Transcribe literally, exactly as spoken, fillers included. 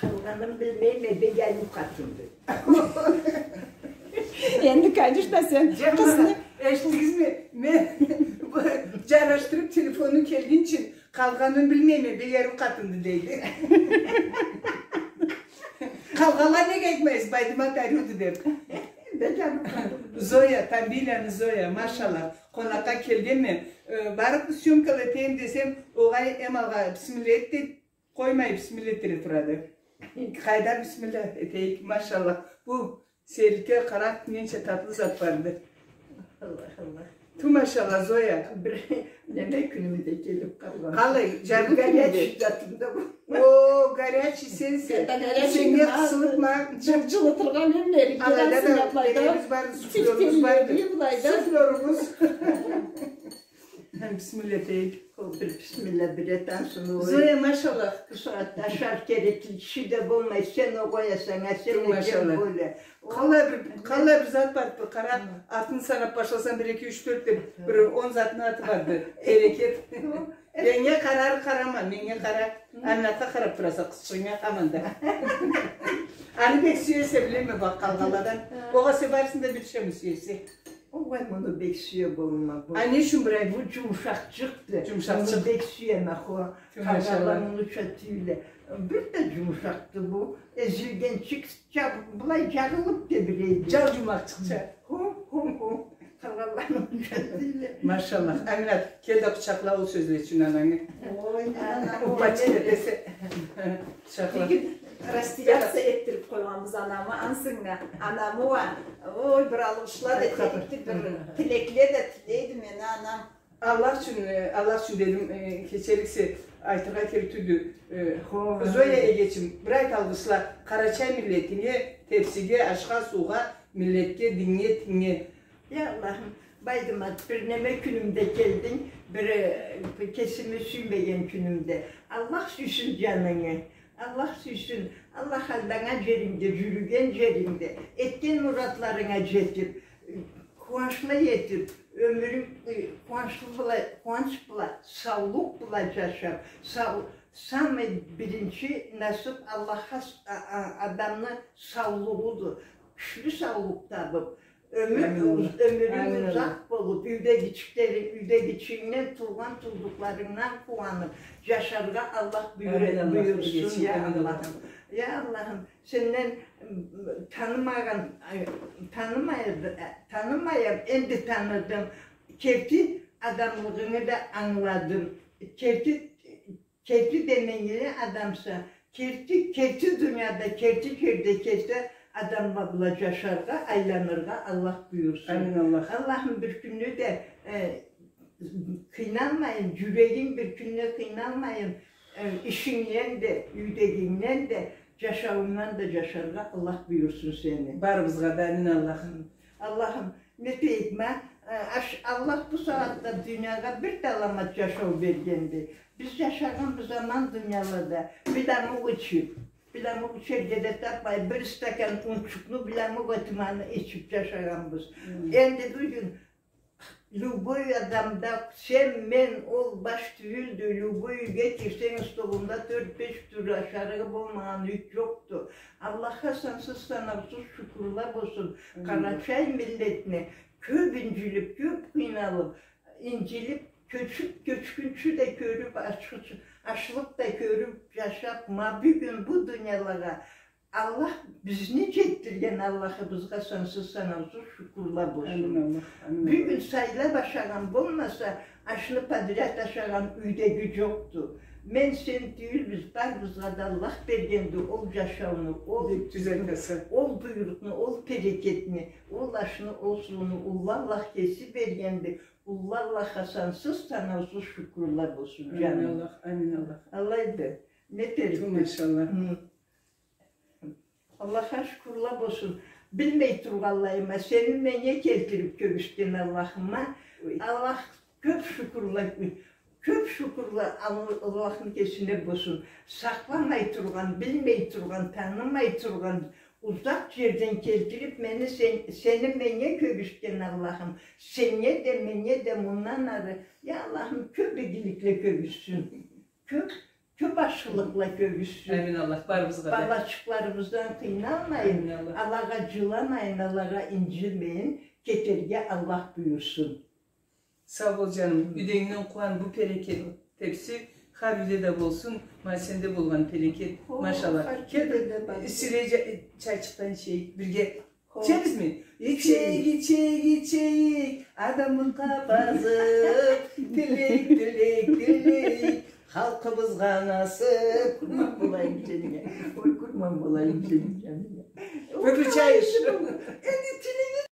Къалгъанын билмейме, бек ариу къатынды. Энди, конечно, сен къызны... Джамагъат, эшитдигизми? Мен бу джарашдырыб телефонну келгинчи, къалгъанын билмейме, бек ариу къатынды, дейди. Къалгъанла неге айтмайсыз, Байдымат ариуду деб? Бек ариу къатынды. Зоя, Тамбийланы Зоя, машаллах, къонакъгъа келгенме, э, барыб съёмкала этейим десем, огъай, эм алгъа бисмилла эт, деб, къоймай, бисмилла этерге турады. Къайда бисмилла этейик, машаллах. Бу сейирликге къара, ненча татлы зат барды. Аллах, Аллах. Ту, машаллах, Зоя. Бир неме кюнюмде келиб къалгъан. Къалай, джарлы кюнюмде? Горячий затымда бу. О, горячий сенсе. Сеннге къысылыб ма-, джылытыргъа немлери. Алайда да немебиз барды, суфлёрубуз барды. Суфлёрубуз. Бисмилла этейик. Ол бир бисмилла, бир эт ансы. Зоя, машаллах. Бу сагъатда ашар керекли киши да болмай, сен огъай эсенг, а сен экен бёле. Къаллай бир, къаллай бир зат барды, къара, артын санаб башласам, бир, эки, юч, тёрт деб, бир он затны аты барды. Берекет. Меннге къарар, къарама, меннге къара. Аминатха къараб тураса, къызчыгъынга, хаманда. Аны бек сюесе, билеме, бакъ, къалгъанладан. Огъесе барысын да бирча сюесе. Огъай, муну бек сюе болма, бу. А не ючюн бир ай? Бу джумушакъчыкъды. Джумушакъчыкъ. Муну бек сюеме, хо. Тю, машаллах. Къалгъанла мунуча тюйюлле. Бир да джумушакъды бу. Эзилгенчикча, былай джарылыб тебирейди. Джал джумакъчыкъча. Хо, хо, хо. Къалгъанла мунуча тюйюлле. Машаллах. Аминат, кел да къучакъла, ол сёзле ючюн анангы. Ой, анам, ой. Упачик этесе. Къучакъла. Бюгюн растеряться этдириб къойгъанбыз анамы, ансынга. Анамы уа, ой, бир алгъышла да этдирибди, бир тилекле да тилейди мени анам. Аллах ючюн, э, Аллах ючюн дедим, э, кечериксе, айтыргъа керек тюлдю. Э, хо, Зоя эгечим, бир айт алгъышла Къарачай миллетинге, тепсиге, ашха, суугъа, миллетге, диннге, тиннге. Я Аллахым, Байдымат, бир неме кюнюмде келдинг, бир, э, кесими сюймеген кюнюмде. Аллах сюйсюн джанынгы. Аллах сюйсюн. Аллах алдагъан джерингде, джюрюген джерингде, этген муратларынга джетиб, къууанчлы этиб, ёмюрюнг, э, къууанчлы бла, къууанч бла, саулукъ бла джашаб, сау-, самый биринчи насыб Аллахха с-, а, а, адамны саулугъуду. Кючлю саулукъ табыб, Ёмюр уз-, ёмюрюнг узакъ болуб, юйдегичиклеринг, юйдегичингден, туугъан-туудукъларынгдан къууаныб джашаргъа Аллах буюр-, буюрсун, я Аллахым. Я Аллахым, сенден, м, танымагъан, ай, танымайды, э, танымайым, энди таныдым. Керти адамлыгъынгы да ангыладым. Керти Керти деменгили адамса, керти, керти дунияда, керти джерде, керти адамла бла джашаргъа, айланыргъа Аллах буюрсун. Амин, Аллах. Аллахым, бир кюнню да, э, къыйналмайын, джюрегинг бир кюнню къыйналмайын, э, ишингден да, юйдегингден да, джашауунгдан да джашаргъа Аллах буюрсун сени. Барыбызгъа да, амин, Аллахым. Аллахым, не дейик ма, э, аш-, Аллах бу сагъатда дуниягъа бир да аламат джашау бергенди. Биз джашагъанбыз аман дунияда, биламукъ ичиб, биламукъ ичерге да тапмай, бир стакан унчукъну биламукъ этиб аны ичиб джашагъанбыз. Хы. Энди бюгюн любой адамда, сен, мен, ол баш тюйюлдю, любой юйге кирсенг, столунда тёрт-беш тюрлю ашарыгъы болмагъан юй джокъду. Аллахха сансыз-санаусуз шукурла болсун. Амин. Къарачай миллетни кёб инджилиб, кёб къыйналыб, инджилиб, кёчюб, кёчгюнчю да кёрюб, ач-, ачлыкъ да кёрюб, джашаб, ма бюгюн бу дуниялагъа Аллах бизни джетдирген Аллахыбызгъа сансыз-санаусуз шукурла болсун. Амин, Аллах, амин, Аллах. Бюгюн сайлаб ашагъан болмаса, ашны подряд ашагъан юйдеги джокъду. Мен, сен тюйюлбюз, барыбызгъа да Аллах бергенди ол джашауну, ол, ол буйрукъну, ол берекетни, ол ашны, ол сууну уллу Аллах кеси бергенди. Уллу Аллахха сансыз-санаусуз шукурла болсун, джаным. Амин, Аллах, амин, Аллах. Алайды, не этерикбиз? Ту, машаллах. Хы. Аллахха шукурла болсун. Билмей тургъанлайыма, сени меннге келтириб кёргюзтген Аллахыма. Ой. Аллах, кёб шукурла, кёб шукурла Алл-, Аллахны кесине болсун. Сакъламай тургъан, билмей тургъан, танымай тургъан, узакъ джерден келтириб мени сен-, сени меннге кёргюзтген Аллахым. Сеннге да, меннге да мындан ары, я Аллахым, кёб игиликле кёргюзсюн. Кёб кёп ашхылыкъла кёргюзсюн. Амин, Аллах барыбызгъа да. Балачыкъларыбыздан къыйналмайын, Амин, Аллах. Алагъа джыламайын, алагъа инджимейин кетерге Аллах буюрсун. Сау бол, джаным. Юйдегингден къууан, бу берекет тепси хар юйде да болсун. Ма сенде болгъан берекет, О, машалла. Хар кюйде да бар. Сюре джа-, чачыкъдан ичейик бирге. Хо. Ичебизми? Ичейик, ичейик, ичейик, адамлыкъгъа базыкъ, тилейик, тилейик, тилейик, халкъыбызгъа насып. Курман болайым сеннге. Ой, курман болайым сеннге. Выключаешь? Энди